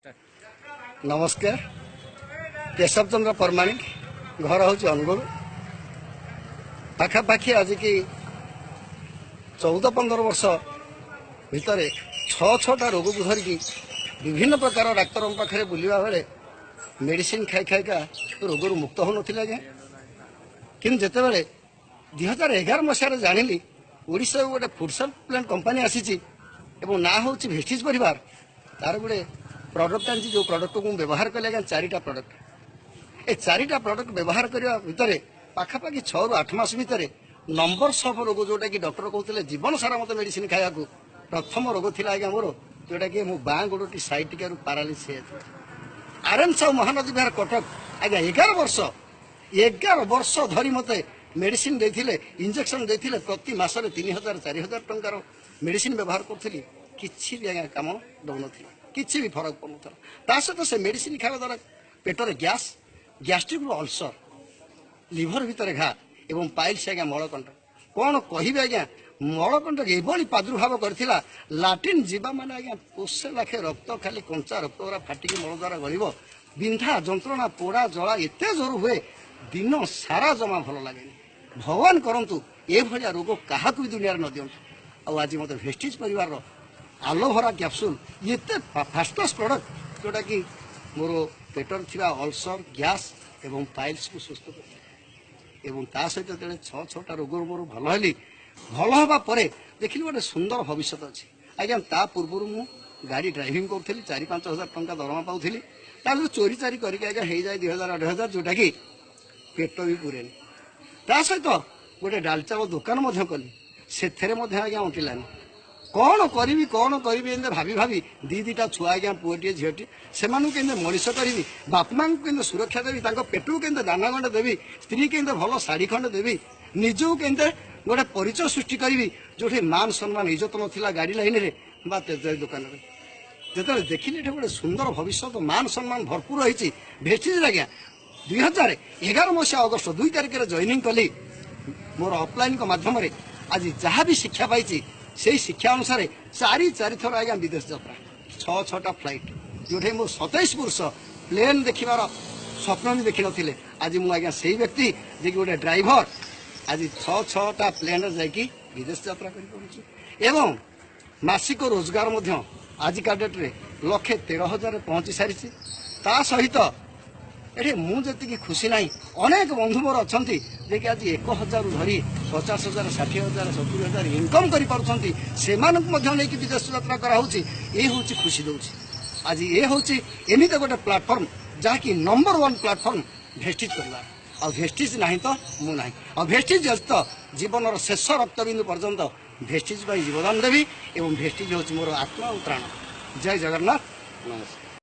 ନମସ୍କାର। କେଶବ ଚନ୍ଦ୍ର ପରମାଣିକ, ଘର ହେଉଛି ଅନୁଗୁଳ। ପାଖାପାଖି ଆଜିକି 14-15 ବର୍ଷ ଭିତରେ ଛଅ ଛଅଟା ରୋଗକୁ ଧରିକି ବିଭିନ୍ନ ପ୍ରକାର ଡାକ୍ତରଙ୍କ ପାଖରେ ବୁଲିବା ବେଳେ ମେଡ଼ିସିନ ଖାଇ ଖାଇକା ରୋଗରୁ ମୁକ୍ତ ହେଉନଥିଲି ଆଜ୍ଞା। କିନ୍ତୁ ଯେତେବେଳେ 2011 ମସିହାରେ ଜାଣିଲି ଓଡ଼ିଶାକୁ ଗୋଟେ ଫୁଡ୍ ସପ୍ଲିମେଣ୍ଟ କମ୍ପାନୀ ଆସିଛି ଏବଂ ନାଁ ହେଉଛି ଭେଷ୍ଟିଜ୍ ପରିବାର, ତାର ଗୋଟେ ପ୍ରଡକ୍ଟ ଆଣିଛି, ଯେଉଁ ପ୍ରଡକ୍ଟକୁ ମୁଁ ବ୍ୟବହାର କଲି ଆଜ୍ଞା, ଚାରିଟା ପ୍ରଡକ୍ଟ। ଏ ଚାରିଟା ପ୍ରଡକ୍ଟ ବ୍ୟବହାର କରିବା ଭିତରେ ପାଖାପାଖି 6ରୁ 8 ମାସ ଭିତରେ ନମ୍ବର ଅଫ୍ ରୋଗ, ଯୋଉଟାକି ଡକ୍ଟର କହୁଥିଲେ ଜୀବନ ସାରା ମୋତେ ମେଡିସିନ ଖାଇବାକୁ। ପ୍ରଥମ ରୋଗ ଥିଲା ଆଜ୍ଞା ମୋର, ଯୋଉଟାକି ମୁଁ ବାଁ ଗୋଡ଼ଟି ସାଇଟିକାରୁ ପାରାଲିସ୍ ହେଇଯାଇଥିଲା। ଆର୍ ଏନ୍ ସାହୁ, ମହାନଦୀ ବିହାର, କଟକ ଆଜ୍ଞା, 11 ବର୍ଷ, 11 ବର୍ଷ ଧରି ମୋତେ ମେଡିସିନ ଦେଇଥିଲେ, ଇଞ୍ଜେକ୍ସନ ଦେଇଥିଲେ। ପ୍ରତି ମାସରେ 3000, 4000 ଟଙ୍କାର ମେଡିସିନ ବ୍ୟବହାର କରୁଥିଲି। କିଛି ବି ଆଜ୍ଞା କାମ ଦେଉନଥିଲା, କିଛି ବି ଫରକ ପଡ଼ୁନଥିଲା। ତା ସହିତ ସେ ମେଡିସିନ ଖାଇବା ଦ୍ୱାରା ପେଟରେ ଗ୍ୟାସ୍, ଗ୍ୟାଷ୍ଟ୍ରିକ୍ରୁ ଅଲସର, ଲିଭର ଭିତରେ ଘା ଏବଂ ପାଇଲ୍ସ ଆଜ୍ଞା, ମଳକଣ୍ଟ। କ'ଣ କହିବି ଆଜ୍ଞା, ମଳକଣ୍ଟ ଏଭଳି ପ୍ରାଦୁର୍ଭାବ କରିଥିଲା, ଲାଟ୍ରିନ୍ ଯିବା ମାନେ ଆଜ୍ଞା କୋଷେ ଲାଖେ ରକ୍ତ, ଖାଲି କଞ୍ଚା ରକ୍ତ ଗୁରା ଫାଟିକି ମଳ ଦ୍ୱାରା ଗଳିବ। ବିନ୍ଧା ଯନ୍ତ୍ରଣା, ପୋଡ଼ା ଜଳା ଏତେ ଜୋର ହୁଏ, ଦିନ ସାରା ଜମା ଭଲ ଲାଗେନି। ଭଗବାନ କରନ୍ତୁ ଏଭଳିଆ ରୋଗ କାହାକୁ ବି ଦୁନିଆରେ ନ ଦିଅନ୍ତୁ। ଆଉ ଆଜି ମୋତେ ଭେଷ୍ଟିଜ୍ ପରିବାରର ଆଲୋଭେରା କ୍ୟାପସୁଲ୍ ଏତେ ଫାର୍ଷ୍ଟ କ୍ଲାସ୍ ପ୍ରଡକ୍ଟ, ଯୋଉଟାକି ମୋର ପେଟରେ ଥିବା ଅଲସର, ଗ୍ୟାସ୍ ଏବଂ ପାଇଲ୍ସକୁ ସୁସ୍ଥ କରିଥାଏ। ଏବଂ ତା ସହିତ ଯେତେବେଳେ ଛଅ ଛଅଟା ରୋଗରୁ ମୋର ଭଲ ହେଲି, ଭଲ ହେବା ପରେ ଦେଖିଲି ଗୋଟେ ସୁନ୍ଦର ଭବିଷ୍ୟତ ଅଛି ଆଜ୍ଞା। ତା ପୂର୍ବରୁ ମୁଁ ଗାଡ଼ି ଡ୍ରାଇଭିଂ କରୁଥିଲି, 4-5 ହଜାର ଟଙ୍କା ଦରମା ପାଉଥିଲି। ତା ଭିତରୁ ଚୋରି ଚାରି କରିକି ଆଜ୍ଞା ହେଇଯାଏ 2000, 2500, ଯୋଉଟାକି ପେଟ ବି ପୁରେନି। ତା ସହିତ ଗୋଟେ ଡାଲି ଚାଉଳ ଦୋକାନ ମଧ୍ୟ କଲି, ସେଥିରେ ମଧ୍ୟ ଆଜ୍ଞା ଅଣ୍ଟିଲାନି। କ'ଣ କରିବି, କ'ଣ କରିବି, ଏମିତି ଭାବି ଭାବି ଦି ଦିଟା ଛୁଆ ଆଜ୍ଞା, ପୁଅଟିଏ ଝିଅଟିଏ, ସେମାନଙ୍କୁ କେମିତି ମଣିଷ କରିବି, ବାପା ମାଙ୍କୁ କେମିତି ସୁରକ୍ଷା ଦେବି, ତାଙ୍କ ପେଟକୁ କେମିତି ଦାନା ଖଣ୍ଡେ ଦେବି, ସ୍ତ୍ରୀ କେମିତି ଭଲ ଶାଢ଼ୀ ଖଣ୍ଡେ ଦେବି, ନିଜକୁ କେମିତି ଗୋଟେ ପରିଚୟ ସୃଷ୍ଟି କରିବି, ଯୋଉଠି ମାନ ସମ୍ମାନ ଇଜ୍ଜତ ନଥିଲା ଗାଡ଼ି ଲାଇନରେ ବା ତେଜରାତି ଦୋକାନରେ। ଯେତେବେଳେ ଦେଖିଲି ଏଠି ଗୋଟେ ସୁନ୍ଦର ଭବିଷ୍ୟତ, ମାନ ସମ୍ମାନ ଭରପୁର ରହିଛି ଭେଷ୍ଟିଜ୍ ଆଜ୍ଞା, 2011 ମସିହା ଅଗଷ୍ଟ 2 ତାରିଖରେ ଜଏନିଂ କଲି। ମୋର ଅପଲାଇନଙ୍କ ମାଧ୍ୟମରେ ଆଜି ଯାହା ବି ଶିକ୍ଷା ପାଇଛି, ସେଇ ଶିକ୍ଷା ଅନୁସାରେ ଚାରି ଚାରି ଥର ଆଜ୍ଞା ବିଦେଶ ଯାତ୍ରା, ଛଅ ଛଅଟା ଫ୍ଲାଇଟ୍, ଯୋଉଠି ମୁଁ 27 ବର୍ଷ ପ୍ଲେନ୍ ଦେଖିବାର ସ୍ୱପ୍ନ ବି ଦେଖିନଥିଲେ। ଆଜି ମୁଁ ଆଜ୍ଞା ସେଇ ବ୍ୟକ୍ତି ଯିଏକି ଗୋଟେ ଡ୍ରାଇଭର, ଆଜି ଛଅ ଛଅଟା ପ୍ଲେନ୍ରେ ଯାଇକି ବିଦେଶ ଯାତ୍ରା କରିପାରୁଛି ଏବଂ ମାସିକ ରୋଜଗାର ମଧ୍ୟ ଆଜିକା ଡେଟ୍ରେ 1,13,000 ପହଞ୍ଚି ସାରିଛି। ତା ସହିତ ଏଠି ମୁଁ ଯେତିକି ଖୁସି ନାହିଁ, ଅନେକ ବନ୍ଧୁ ମୋର ଅଛନ୍ତି ଯିଏକି ଆଜି 1000ରୁ ଧରି 50,000, 60,000, 70,000 ଇନକମ୍ କରିପାରୁଛନ୍ତି। ସେମାନଙ୍କୁ ମଧ୍ୟ ନେଇକି ବିଦେଶ ଯାତ୍ରା କରାହେଉଛି। ଏ ହେଉଛି ଖୁସି ଦେଉଛି ଆଜି। ଏ ହେଉଛି ଏମିତି ଗୋଟେ ପ୍ଲାଟଫର୍ମ, ଯାହାକି ନମ୍ବର ୱାନ୍ ପ୍ଲାଟଫର୍ମ ଭେଷ୍ଟିଜ୍ ପରିବାର। ଆଉ ଭେଷ୍ଟିଜ୍ ନାହିଁ ତ ମୁଁ ନାହିଁ। ଆଉ ଭେଷ୍ଟିଜ୍ ଅଛି ତ ଜୀବନର ଶେଷ ରକ୍ତବିନ୍ଦୁ ପର୍ଯ୍ୟନ୍ତ ଭେଷ୍ଟିଜ୍ ପାଇଁ ଜୀବଦାନ ଦେବି ଏବଂ ଭେଷ୍ଟିଜ୍ ହେଉଛି ମୋର ଆତ୍ମା ଆଉ ପ୍ରାଣ। ଜୟ ଜଗନ୍ନାଥ, ନମସ୍କାର।